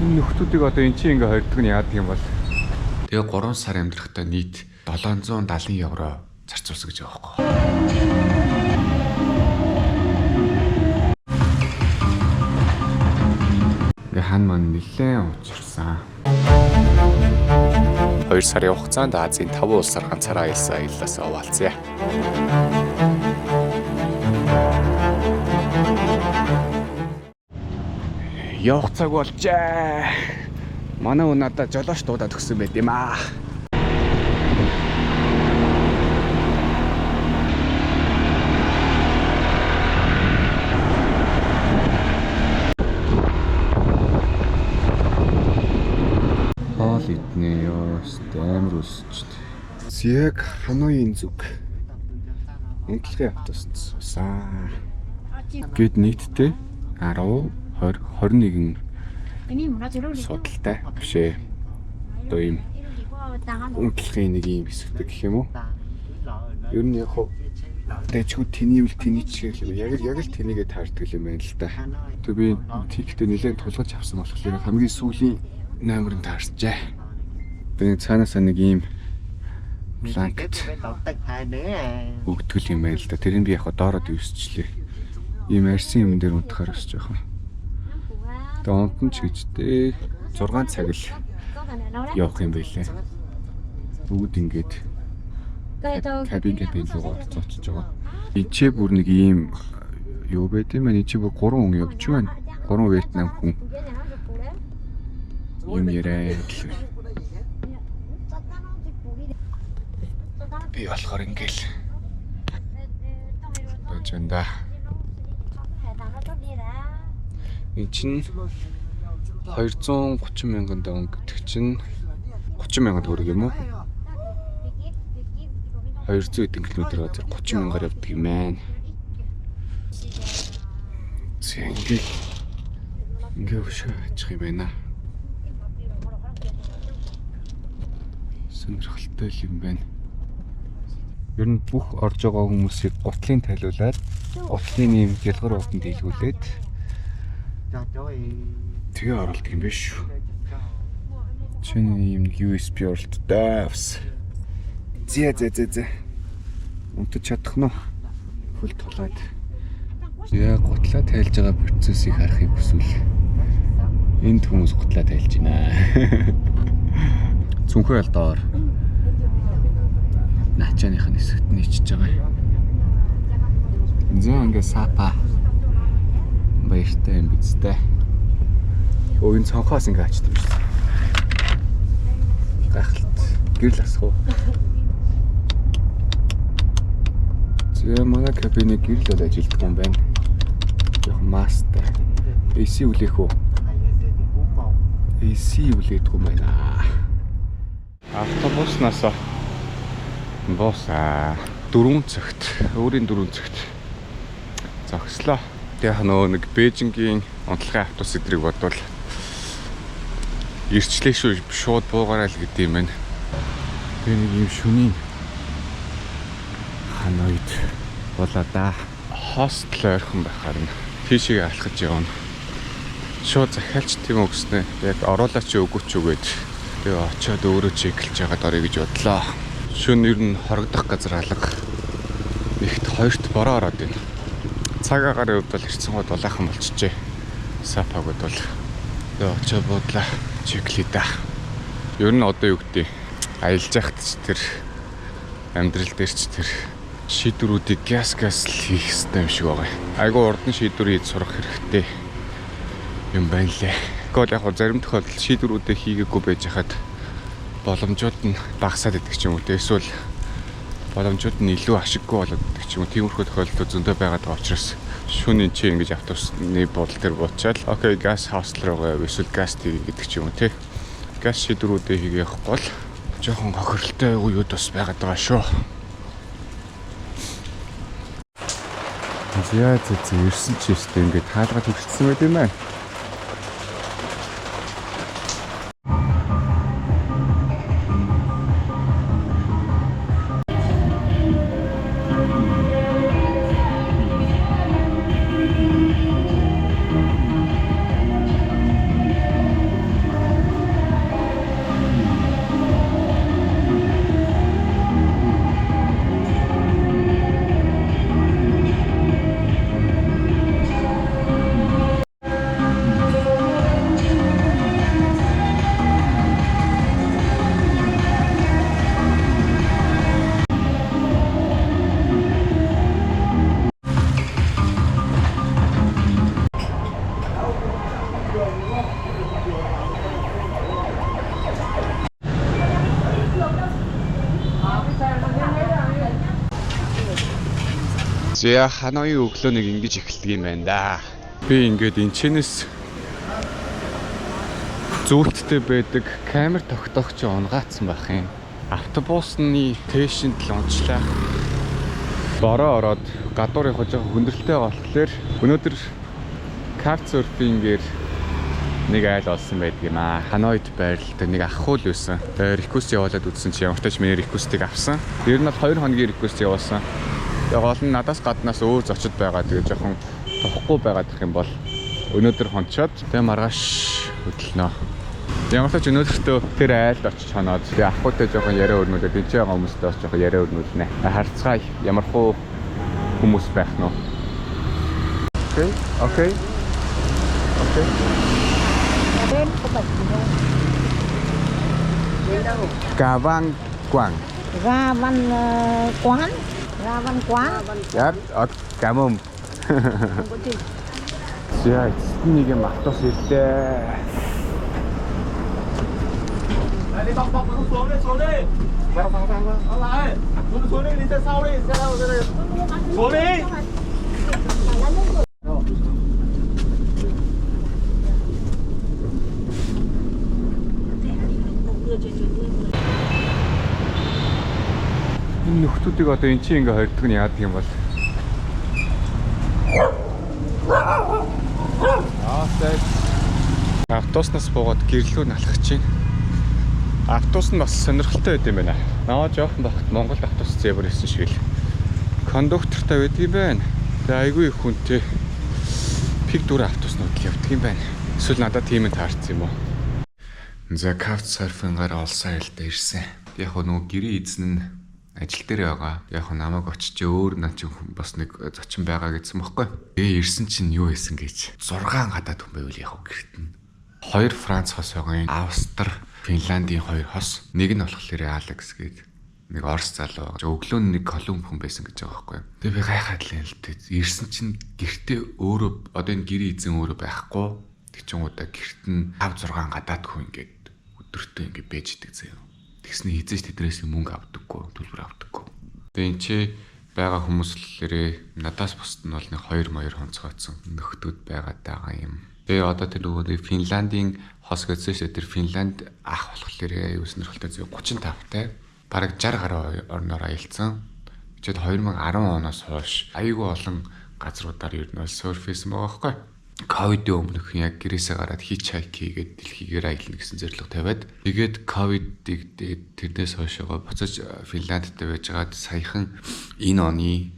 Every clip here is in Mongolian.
Энэ нөхдүүдийг одоо эн чинь ингээ хордог нь яадаг юм бол. Тэгээ 3 сар амьдрахдаа нийт 770 евро зарцуулсан гэж байгаа байхгүй. Ингээ хан маань нэлээд учирсан. 2 сарын хугацаанд Азийн 5 улсаар ганцаараа аялсан аяллаас хуваалцъя. Явах цаг болжээ. Манай хүн надад жолооч дуудаад өгсөн байт юм аа. Хоол иднэ ёо, амар өсчт. Яг Ханоийн зүг. Унтлагын автобуст суусан. Гэт нийтдээ 10, 20, 21 судалтай биш ээ. Одоо ийм унтлагын нэг ийм хэсэгтэй гэх юм уу? Ер нь яг хуу дэжгүй тэнийвэл тэний ч гэх юм. Яг л тэнийгээ таардаг юм байна л да. Тэг би тиктэй нэлээд тулгаж авсан болохоор хамгийн сүүлийн номер нь таарчээ. Би цаанаасаа нэг ийм blanket өгдөг юм байна л да. Тэр нь би яг доороод өсчлээ. Ийм арьсан юм дээр унтахаар өсөж байгаа. Тэгээ унтан ч гэжтэй 6 цаг л явах юм байлээ. Бүгд ингээд кабин руу орцоочж байгаа. Энд бүр нэг ийм юу байд юм бэ? Энд бүр 3 хүн явж байна. 3 Вьетнам хүн юм яриад л. Би болохоор ингээл байж байна да. Энд чинь 230 мянган дон гэдэг чинь 30 мянган төгрөг юм уу? 200 хэдэн километр газар 30 мянгаар явдаг юм байна. Зэ ингээ өшөө ачих юм байна. Сонирхолтой л юм байна. Ер нь бүх орж байгаа хүмүүсийг гутлын тайлуулад гутлын ийм гялгар утанд дийлгүүлээд тэгээ оруулдаг юм биш шүү. Чиний ийм нэг USB оролттой бас. Зэ зэ зэ зэ. Унтаж чадах нь хөл тулаад. Яг гутлаа тайлж байгаа процессыг харахыг хүсвэл энд хүмүүс гутлаа тайлж байна. Цүнхээ ал доор. Начааных нь хэсэгт нийчж байгаа юм. Зэ ингээ сапа баяртай юм биз дээ. Өө энэ цонхоос ингээ ачт юм шиг. Гайхалт. Гэрэл асах уу? Зэ манай кабины гэрэл бол ажилддаг юм байна. Жохон мастай. AC үлээх үү? AC үлээдгүй юм байна. Автобуснаас буусан. 4 цагт, өөрийн 4 цагт зогслоо. Яг нөгөө нэг Бээжингийн унтлагын автобус эдрийг бодвол ирчлээ шүү, шууд буугаарай л гэдэг юм байна. Тэгээ нэг юм шүнийн Ханоид болоо да. Хостел ойрхон байхаар нь тийшээ алхаж явна. Шууд захиалч тийм өгснэ. Яг оруулаач үгүй ч үгээд тэгээ очиод өөрөө чеклж яагаад орё гэж бодлоо. Шөнө ер нь хорогдох газар алга. Нэгт хоёрт бороо ороод байна. Цаг агаарын хувьд бол ирцэн гол улаахан болчихжээ. Сапагууд бол тэгээ очиод буудлаа чеклээ да. Ер нь одоо юу гэдэг аялж яхад ч тэр амьдрал дээр ч тэр шийдвэрүүдийг гяс гяс л хийх хэрэгтэй юм шиг байгаа. Айгу урд нь шийдвэр хийж сурах хэрэгтэй юм байна лээ. Гэхдээ яг зарим тохиолдолд шийдвэрүүдээ хийгээгүй байж хахад боломжууд нь багасаад идэх ч юм уу те. Эсвэл боломжууд нь илүү ашиггүй болоод идэх ч юм уу. Тиймэрхүү тохиолдлууд зөндөө байгаад байгаа учраас шөнийн чи ингэж автобусны буудал дээр буучаал окей газ хостел руугаа яв эсвэл газ ТV гэдэг ч юм уу те. Газ шийдвэрүүдээ хийгээ явахгүй бол жоохон хохиролтой үеуд бас байгаад байгаа шүү. За за за ирсэн чи өстэй ингээд хаалга төгссөн байт юм байна. За, Ханоийн өглөө нэг ингэж эхэлдэг юм байна да. Би ингээд энэчнээс зүүлттэй байдаг камер тогтоогч унгаацсан байх юм. Автобусны тэшэнд л унчлаа. Бороо ороод гадуур явах жоохон хүндрэлтэй болохоор өнөөдөр couchsurfing-ээр нэг айл олсон байдаг юм аа. Ханойд байралтай нэг ах уул байсан. Тэгээ request явуулаад үзсэн чи ямар ч тач миний request-ийг авсан. Ер нь бол 2 хоногийн request явуулсан. Тэгээ гол нь надаас гаднаас өөр зочид байгаа. Тэгээ жоохон тухгүй байгаад их юм бол өнөөдөр хончоод тэгээ маргааш хөдөлнө. Ямар ч тач өнөөдөртөө тэр айлд очиж хоноод тэгээ ах уунтай жоохон яриа өрнүүлээд энэ ч байгаа хүмүүстэй бас жоохон яриа өрнүүлнэ. Харцгаая, ямар хуу хүмүүс байх нь. Okay. Đến có bệnh gì đâu. Đến đâu? Gà Văn Quảng. Ga Văn Quán. Ga Văn Quán. Яа, cảm ơn. Không có gì. За, эцэст нь нэг юм автобус ирлээ. Đây, đi bọc bọc nó xuống đi, xuống đi. Vào vào vào vào. Lại. Xuống xuống đi, đi xe sau đi, xe đâu xe đây. Xuống đi. Энэ нөхдүүдийг одоо эн чинь ингээ хордог нь яадаг юм бол? Аа, сая. Автобуснаас буугаад гэрлүү налах чинь. Автобус нь бас сонирхолтой байд юм байна. Наваа жоохон багт Монголд автобус зэвэр исэн шиг л кондуктортай байд юм байна. Тэгээ айгүй их хүнтэй пик дүр автобуснууд л явдаг юм байна. Эсвэл надад тийм нь таарсан юм уу? За, couchsurfing-аар олсон айлд ирсэн. Яг нөгөө гэрээ эзэн нь ажил дээр байгаа. Яг намайг очиж өөр наа чинь бас нэг зочин байгаа гэсэн бохоггүй. Тэгээ ирсэн чинь юу хийсэн гэж. 6 гадаад хүн байвал яг гэрт нь. Хоёр Франц хос байгаа юм. Австри, Финландийн хоёр хос. Нэг нь болохоор Алекс гээд нэг Орос залуу байгаа. Өглөө нь нэг Колумб хүн байсан гэж байгаа байхгүй юу. Тэгээ би гайхаад л юм л дээ. Ирсэн чинь гэртээ өөрөө одоо энэ гэрээ эзэн өөрөө байхгүй. Тэг чин удаа гэрт нь 5 6 гадаад хүн ингээд өдөртөө ингээд байж идэг заяа. Тэгснэ хизээч тэднээс мөнгө авдаггүй, төлбөр авдаггүй. Тэгээ энэ чи байгаа хүмүүс лэрээ надаас бусд нь бол нэг 2 моёр хонцгооцсон нөхдүүд байгаад байгаа юм. Тэгээ одоо тэр нөгөө нэг Финландийн хос гэсэн шүү дээ. Тэр Финланд ах болохоор аюу сонирхолтой зүй 35 тай. Бараг 60 гаруй орноор аялцсан. Чид 2010 оноос хойш аюу олон газруудаар ер нь бол surf хийсэн байгаа байхгүй. Ковидын өмнөх яг гэрээсээ гараад hitchhike хийгээд дэлхийгээр аялна гэсэн зорилго тавиад, тэгээд ковидыг тэрнээс хойшоогоо буцаж Финландд байжгаад саяхан энэ оны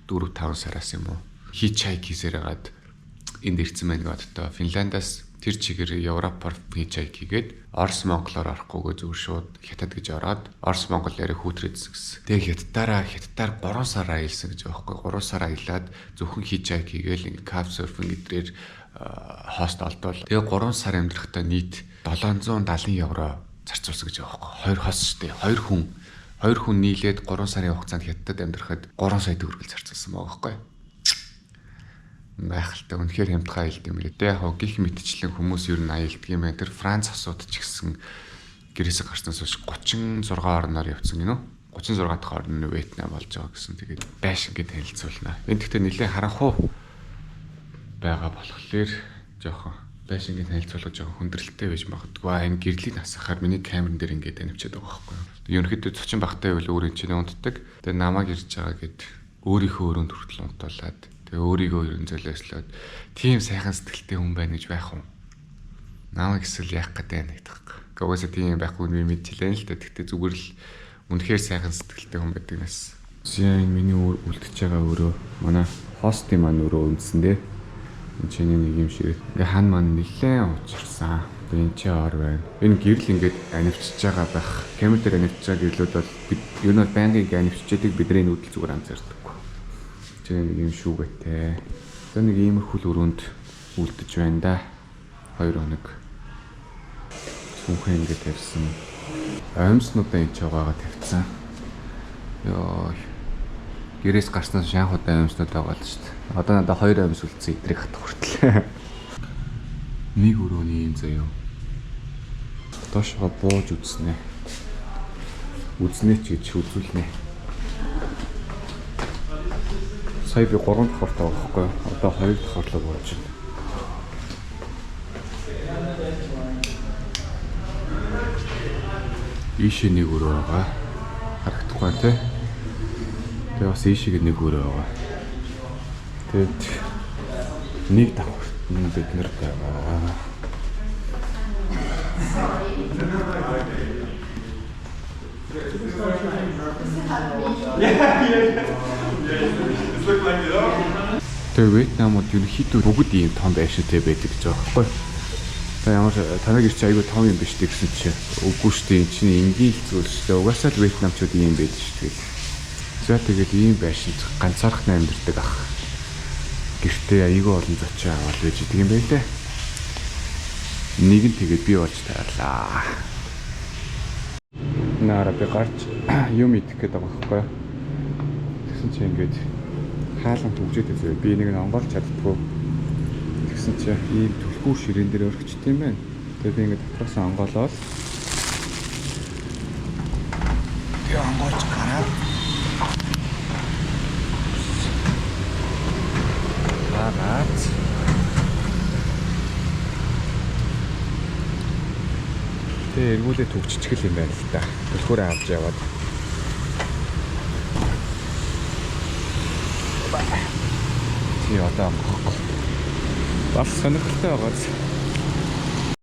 4 5 сараас юм уу hitchhike хийсээр хагаад энд ирсэн байна гэдэг. Одоо Финландаас тэр чигээр Европоор hitchhike хийгээд Орос Монголоор орохгүйгээ зүгээр шууд Хятад гэж ороод Орос Монгол яриа хүүтрээдсэн гэсэн. Тэгээ Хятадаар 3 сар аялсан гэж байгаа байхгүй. 3 сар аялаад зөвхөн hitchhike хийгээл ингээ couchsurfing гэдрээр host олдвол тэгээ 3 сар амьдрахдаа нийт 770 евро зарцуулсан гэж байгаа байхгүй. Хоёр хос шүү дээ. Хоёр хүн нийлээд 3 сарын хугацаанд Хятадд амьдрахад 3 сая төгрөг зарцуулсан байгаа байхгүй, гайхалтай, үнэхээр хямдхан аялд юм лээ. Тэ яг гих мэтчлэн хүмүүс ер нь аялдаг юм байна. Тэр Франц хосууд ч гэсэн гэрээсээ гарснаас хойш 36 орноор явцсан гинөө. 36 дахь орн нь Вьетнам болж байгаа гэсэн. Тэгээд байшингээ танилцуулна. Энэ гэхдээ нэлээд харанхуу байгаа болохоор жоохон байшингээ танилцуулга жоохон хүндрэлтэй байж магадгүй. Энэ гэрлийг асахаар миний камерын дээр ингээд анивчаад байгаа байхгүй юу. Ерөнхийдөө зочин багтай байвал өөр энэ чинь унтдаг. Тэгээ намайг ирж байгаа гэд өөрийнхөө өрөөнд хүртэл унтуулад, тэгээ өөрийгөө ерөн золиослоод тийм сайхан сэтгэлтэй хүн байна гэж байх юм. Намайг эсвэл яах гэдэг юм гэдэг. Угаасаа тийм байхгүй би мэдчихлээ л дээ. Тэгтээ зүгээр л үнэхээр сайхан сэтгэлтэй хүн байдаг нас. За, энэ миний үлдчихэж байгаа өрөө манай host ын маань өрөө үндсэн дээ. Энд чинь нэг юм шиг. Ингээ хан маань нэлээд учирсан. Тэгээ энэ чи ор байна. Энэ гэрэл ингээд анивчиж байгаа байх. Камер дээр анивчиж байгаа гэрлүүд бол бид ер нь бол байнгын ингээ анивчижээдэг, бидний нүүдэл зүгээр анзаардаг. Чи нэг юм шүүгээтэй. За, нэг иймэрхүү л өрөөнд үлдэж байна да. 2 хоног. Сүнхээ ингэ тавьсан. Оймснуудаа энэ ч байгаагаа тавьсан. Йоо. Гэрээс гарснаас шанхуудаа оймснууд байгаа л шүү дээ. Одоо надад хоёр оймс үлдсэн, эдрийг хатах хүртэл. Нэг өрөөний юм заяа. Доошоо бууж үзнэ. Үзнэ ч гэж үзүүлнэ. Сая би 3 давхартай байгаа байхгүй юу? Одоо 2 давхарлаа бууж байна. Ийшээ нэг өрөө байгаа. Харагдахгүй байна те. Тэгээ бас ийшээгээ нэг өрөө байгаа. Тэгээд нэг давхарт нь бид нар байгаа. Тэгээ Вьетнамууд ерөнхийдөө бүгд ийм том байшинтай байдаг гэж байгаа байхгүй юу? Та ямар танаг ирч айгүй том юм биш гэсэн чи үгүй шүү дээ, энэ чинь энгийн л зүйл шүү дээ. Угаасаа л Вьетнамчууд ийм байдаг шүү дээ. За, тэгээд ийм байшинд ганцаархан амьдардаг ах. Гэртээ айгүй олон зочин аваад байж идэг юм байл дээ. Нэг нь тэгээд би болж тайрлаа. Нара би гарч юм идэх гээд байгаа байхгүй юу? Тэгсэн чи ингээд хаалан түгжээд үзээ. Би нэг нь онгоолж чаддгүй. Тэгсэн чи ийм түлхүүр ширээн дээр өргөчт юм байна. Тэгээ би ингээд дотроос онгоолоод тэгээ онгоолж гараад гараад тэгээ эргүүлээ түгжчихэл юм байна л да. Түлхүүрээ авч яваад. Тий, одоо онгохгүй. Бас сонирхолтой байгааз.